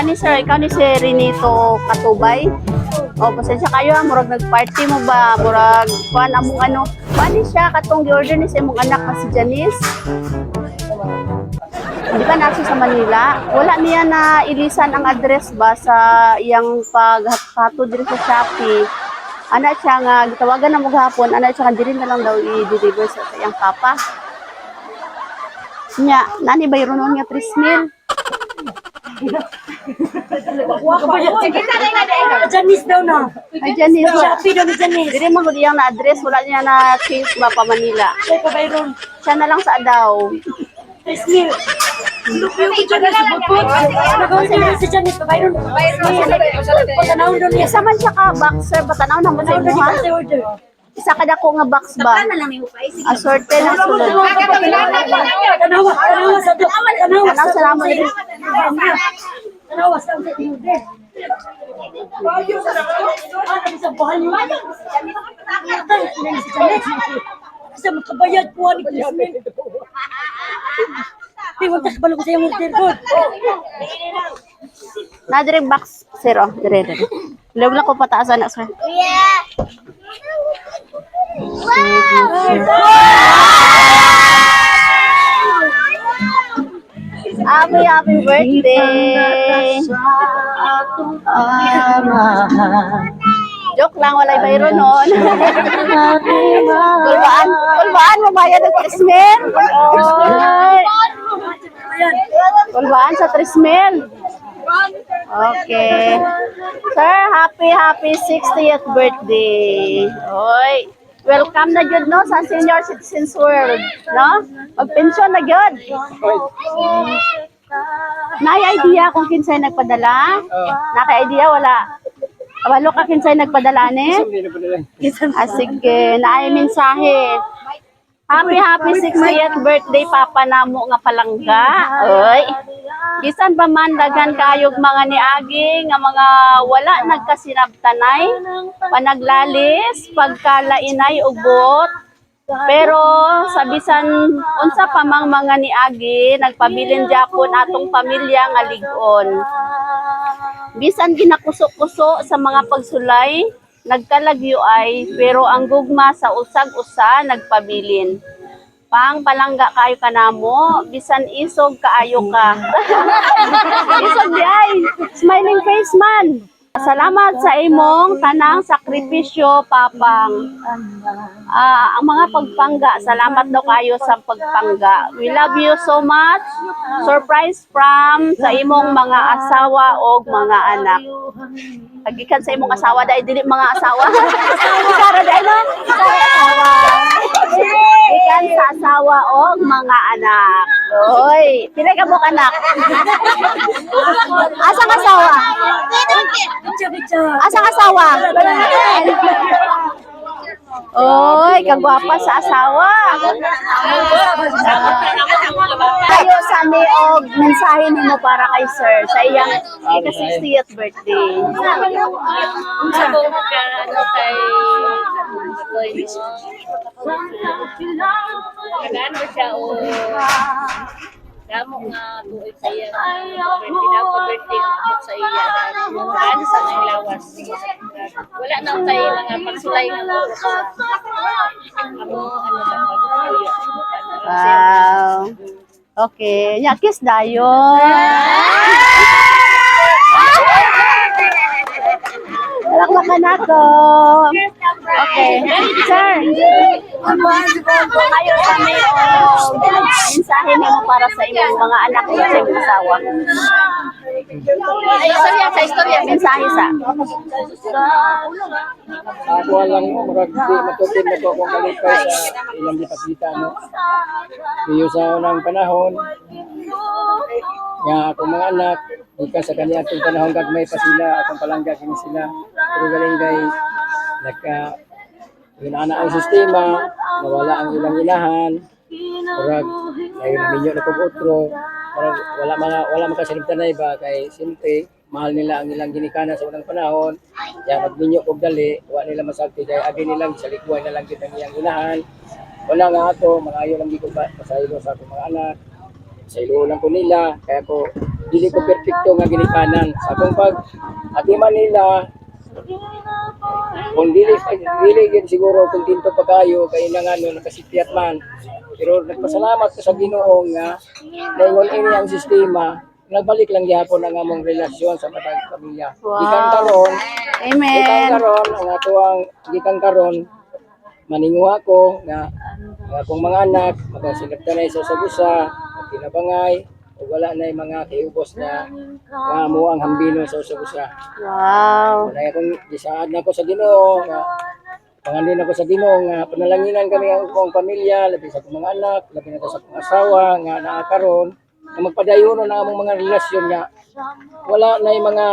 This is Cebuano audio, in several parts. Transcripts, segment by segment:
Ani sir, ikaw ni si Renito Katubay? O, pasensya kayo ha, murag nag-party mo ba? Murag, kuan among ano. Kuan ni siya, katong gi-order ni sa imong anak na si Janice. Di ba nasa sa Manila? Wala niya na ilisan ang address ba sa iyang paghatod diri sa Shopee. Ana siya nga gitawagan na mo gahapon, ana siya nga diri na lang daw i-deliver sa iyang papa. Nya, nani bayro noon nga 3 mil. Janice daw na. Ay, Janice. Shopee daw ni Janice. Diri man gud iyang na address, wala niya na change ba pa Manila. Siya pa bayron. Siya na lang sa daw. 3 mil. Lupi ko Janice bukod. Nag-order si Janice pa bayron. Patanaw daw niya. Isa man siya ka box sir, batanaw na mo sa Patanaw daw imuha. niya sa order. Isa ka dako nga box ba? Assorted ang sulod. Tanawa, tanawa sa to. Tanawa Tanaw sa namo ni. Tanawa sa order. Ah, sa bahay niyo. Si Janice. Sa makabayad po ni Christmas. Di, wag takbalo ko sa iyong order ko. Na dire box sir oh, dire dire. Log lang ko pataasan na sir. Happy happy birthday. Joke lang, walay bayro noon. Kulbaan, kulbaan, mabayad ang 3 mil. Oy. Kulbaan sa 3 mil. Okay. Sir, happy, happy 60th birthday. Oy. Welcome na jud no sa Senior Citizens World, no? Magpensyon na jud. Naay idea kung kinsay nagpadala? Naka-idea wala? Walo ka kinsay nagpadala ni? Ah, sige, naay mensahe. Happy, happy 60th birthday, Papa namo nga palangga. Oy. Bisan pa man daghan kayog mga niagi nga mga wala nagkasinabtanay, panaglalis, pagkalainay ugot. Pero sa bisan unsa pa mang mga niagi, nagpabilin japon atong pamilya nga lig-on. Bisan ginakuso-kuso sa mga pagsulay, nagkalagyo ay, pero ang gugma sa usag-usa nagpabilin. Pang palangga kayo kanamo, bisan isog kaayo ka. Isog di ay, smiling face man. Salamat sa imong tanang sakripisyo, Papang. Ah, ang mga pagpangga, salamat daw kayo sa pagpangga. We love you so much. Surprise from sa imong mga asawa o mga anak. Pagikan sa imong asawa dahil dili mga asawa. Sara dahil no? Sa asawa. Gikan sa asawa o mga anak. Oy, pila ka mo anak? Asa ka asawa? Picture, picture. Asa ka asawa? Oy, kagwapa sa asawa. Tayo sa mi og mensahe nimo para kay sir sa iyang ika-60th birthday. Unsa ko ka ano kay Koy no? Tagaan ba siya o damo nga tuig sa iya birthday daw ko birthday nga abot sa iya tagaan sa mga lawas wala na tay mga pagsulay nga mo sa amo ano sa pagpuyo. Wow. Okay, nya kiss dayon. Palakpakan nato. Okay. Sir. Kayo sa may og mensahe nimo para sa imong mga anak ug sa imong asawa. Ay, istorya sa istorya. Mensahe sa. Ako lang murag di matutin na ko akong kalipay sa ilang gipakita no. Iyo sa unang panahon nga akong mga anak gikan sa kaniadtong panahon gagmay pa sila akong palangga kini sila pero galing kay nagka yun ana ang sistema nawala ang ilang inahan murag ngayon minyo na kog otro murag wala mga wala makasinabtanay ba kay siyempre mahal nila ang ilang ginikanan sa unang panahon ya magminyo og dali wa nila masalti kay agi nilang sa likuan na lang kitang iyang inahan wala nga ato mangayo lang gid ko pasaylo sa akong mga anak sa ilo lang ko nila kaya ko Dili ko perpekto nga ginikanan. Sa akong pag atiman nila, kung dili dili gid siguro kontento pa kayo kay na ngano nakasipyat man. Pero nagpasalamat ko sa Ginoo nga naingon ini ang sistema, nagbalik lang gihapon ang among relasyon sa matag pamilya. Gikan karon, gikan Amen. Karon ang atoang gikan karon maninguha ko nga ang akong mga anak magasinagtanay sa usag-usa, magkinabangay ug wala na mga kiubos na nga mo ang hambino sa usag-usa. Wala akong gisaad na ko sa Ginoo nga pangandoy na ko sa Ginoo nga panalanginan kami ang akong pamilya, labi sa akong mga anak, labi na ko sa akong asawa nga naa karon nga magpadayon na among mga relasyon nga wala na yung mga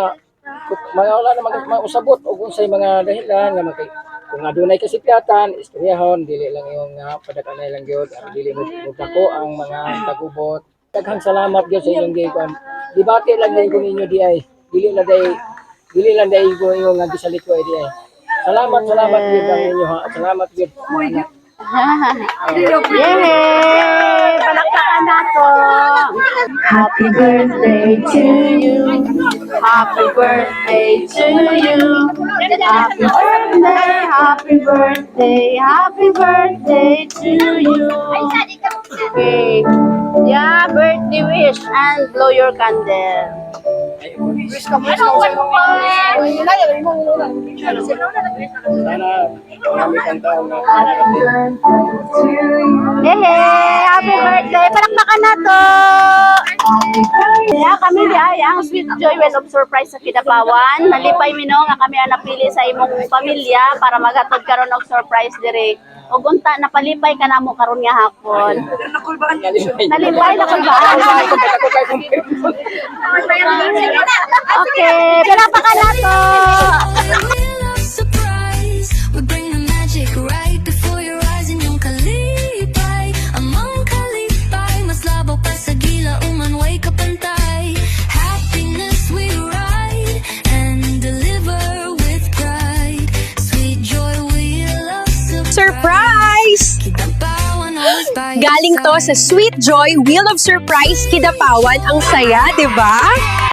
wala na mga mausabot og unsay mga dahilan nga makay kung adunay kasipyatan istoryahon, dili lang yung nga padakanay lang gyud, ang dili mo mo ang mga tagubot. Daghang salamat gyud sa inyong gikuan. Debate lang gyud ko ninyo di ay dili lang day ko yung nga gisalit ko di ay. Salamat, salamat gyud ang inyo ha. Salamat gyud, mga anak. Yay! Palakpakan nato. Happy birthday to you. Happy birthday to you. Happy birthday, happy birthday, happy birthday to you. Okay. Yeah, birthday wish and blow your candle. Sana marami kang taong nga Yay! Happy birthday! Palakpakan nato! Yeah, kami di ay ang Sweet Joy Well of Surprise sa Kidapawan. Nalipay mi no nga kami ang napili sa imong pamilya para maghatod karon og surprise diri. Ug unta napalipay ka namo karon nga hapon. Nalipay na ba? Ako kay kung Okay, palakpakan nato! Wheel of surprise. We bring the magic right before your eyes. Inyong kalipay, among kalipay. Mas labaw pa sa gilauman, way kapantay. Happiness we ride and deliver with pride. Sweet joy, wheel of surprise. Surprise! Kidapawan always by your Galing to sa side. Sweet Joy Wheel of Surprise Kidapawan. Ang saya, di ba?